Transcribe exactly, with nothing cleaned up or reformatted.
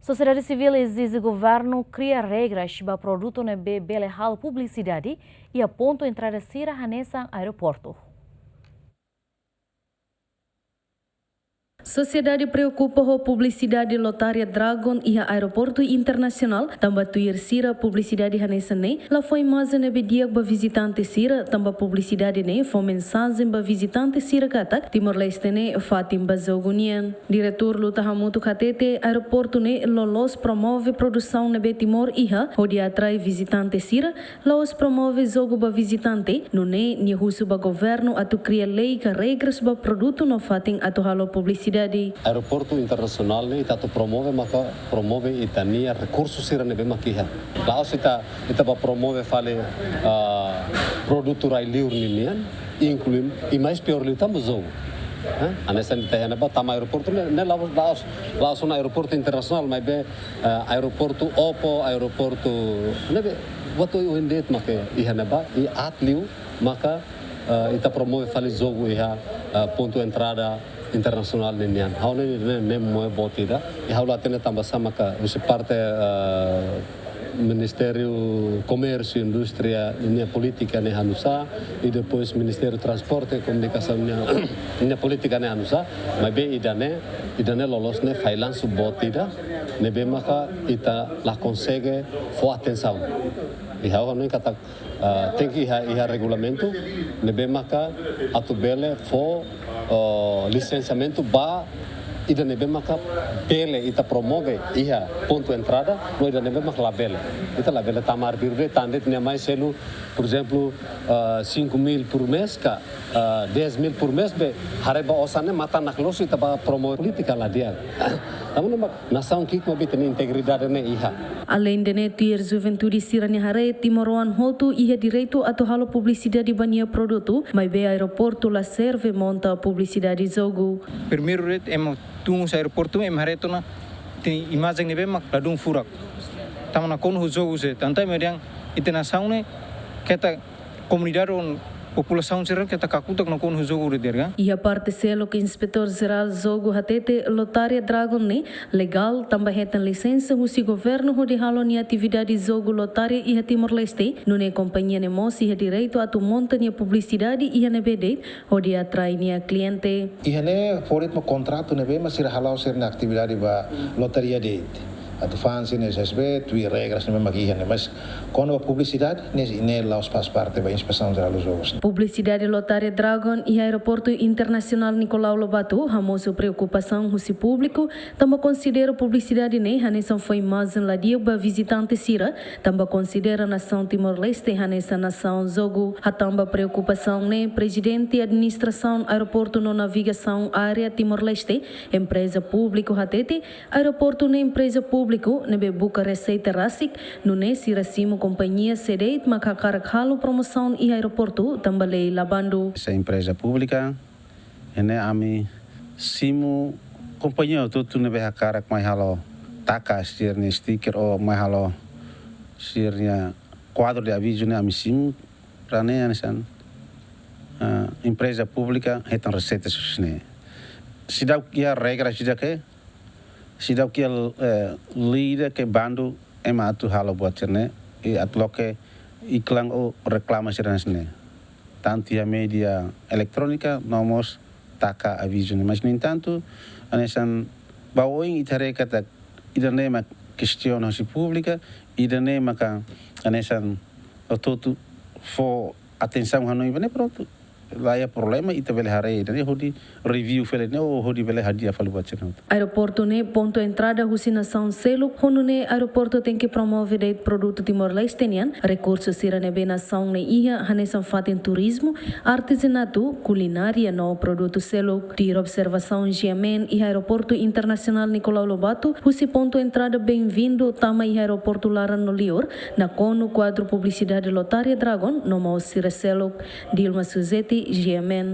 Sosiedade sivíl ezije governu kria regras ba produtu ne'ebé bele halo publisidade iha pontu entrada sira hanesan aeroportu. Sosiedade preokupa ho publisidade lotaria Dragon iha aeroportu internasionál, tanba tuir sira publisidade hanesan ne'e la fó imajen ne'ebé di'ak ba vizitante sira, tanba publisidade ne'e fó mensajen ba vizitante sira katak Timor-Leste ne'e fatin ba jogu nian. Diretór Luta Hamutuk hatete aeroportu ne'e loloos promove produsaun ne'ebé Timor iha hodi atrai vizitante sira, la'ós promove jogu ba vizitante, nune'e nia husu ba governu atu kria lei ka regras ba produtu no fatin atu halo publisidade. Aeroportu internasionál ne'e ita atu promove maka promove ita-nia rekursu sira ne'ebé mak iha. La'ós ita, ita bá promove fali, ah, produtu rai-liur ninian, inklui, i mais piór liu tanba jogu. Eh? Hanesan ita iha ne'ebá tama aeroportu ne'e, ne'e la'ós, la'ós, la'ós ona aeroportu internasionál, maibé, eh, aeroportu Opo, aeroportu, ne'ebé, buat oioin de'it mak iha ne'ebá, i aat liu, maka, eh, ita promove fali jogu iha, eh, pontu entrada internasionál ninian. Ha'u ne'e, ne'e, ne'e moe boot ida. I ha'u la hatene tanba sá maka husi parte, eh, Ministériu Komérsiu Indústria ninia polítika ne'e hanusá, i depois Ministériu Transporte Komunikasaun ninia, ninia polítika ne'e hanusá, maibé ida-ne'e, ida-ne'e loloos ne'e fallansu boot ida, ne'ebé maka ita la konsege fó atensaun. I ha'u hanoin katak, ah, tenke iha, iha regulamentu, ne'ebé maka atu bele fó, oh, lisensiamentu ba ida ne'ebé maka bele ita promove iha pontu entrada, no ida ne'ebé maka labele. Ita labele tama arbiru de'it, tan de'it nia mai selu, por ezemplu, ah, cinco mil por mês ka, ah, dez mil por mês be, haree ba osan ne'e matan nakloke ita bá promove polítika la di'ak. Tanba ne'e mak nasaun ki'ik mak ita-nia integridade ne'e iha. Aleinde ne'e, tuir juventude sira-nia haree, timoroan hotu iha direitu atu halo publisidade ba nia produtu, maibé aeroportu la serve monta publisidade jogu. Primeiru de'it, ema tun husi aeroportu, ema haree tiha ona, ita-nia imajen ne'ebé mak ladún furak. Tanba nakonu ho jogu sé, tanba ita-nia nasaun ne'e, keta komunidade no populasaun sira keta kakutak nakonu ho jogu de'it ka. Iha parte seluk, Inspetór Jerál Jogu hatete lotaria Dragon ne'e legál tanba hetan lisensa husi governu hodi halo nia atividade jogu lotaria iha Timor-Leste, nune'e kompañia ne'e mós iha direitu atu monta nia publisidade iha ne'ebé de'it hodi atrai nia kliente. Iha ne'e fó ritmu kontratu ne'ebé mak sira hala'o sira-nia atividade ba lotaria de'it. Atu fa'an sira-nia S S B, tuir regras ne'ebé mak iha ne'e. Mas kona-ba publisidade, ne'e, ne'e la'ós faz parte ba Inspesaun Jerál Jogus. Publisidade lotaria Dragon iha Aeroportu Internasionál Nicolau Lobato hamosu preokupasaun husi públiku, tanba konsidera publisidade ne'e hanesan fó imajen la di'ak ba vizitante sira, tanba konsidera nasaun Timor-Leste hanesan nasaun jogu. Hatán ba preokupasaun ne'e, Prezidente Administrasaun Aeroportu no Navigasaun Aérea Timor-Leste, empreza públiku, hatete, aeroportu ne'e empreza públiku ne'ebé buka reseita rasik, nune'e sira simu kompañia sé de'it mak hakarak halo promosaun iha aeroportu tanba lei la bandu. Esta empreza pública, ne'e ami simu kompañia hotu-hotu ne'ebé hakarak mai halo, taka sira-nia stiker ou mai halo sira-nia kuadru de avizu ne'e ami simu, para ne'e hanesan, ah, empreza públika hetan reseita husi ne'e. Seidauk iha regra sira ke, seidauk iha, eh, lei ida ke bandu ema atu halo buat sira-ne'e, i atu loke iklan ou reklama sira-ne'e. Tantu iha média eletrónika, no mós taka avizu ne'e. Mas, no entantu, hanesan ba oin ita haree katak ida-ne'e mak kestiona husi públika, ida-ne'e maka hanesan hotu-hotu fó atensaun hanoin ba ne'e, prontu. La iha problema, ita bele haree ida-ne'e hodi review fali ne'e, ou hodi bele hadi'a fali buat sira-ne'e. Aeroportu ne'e pontu entrada husi nasaun seluk, ho nune'e aeroportu tenke promove de'it produtu Timor-Leste nian, rekursu sira ne'ebé nasaun ne'e iha, hanesan fatin turizmu, artezanatu, kulinária no produtu seluk. Tuir observasaun GMN, iha Aeroportu Internasionál Nicolau Lobato, husi pontu entrada Bem-vindo tama iha aeroportu laran no liur, nakonu kuadru publisidade lotaria Dragon no mós sira seluk. Dilma Suzeti, GMN.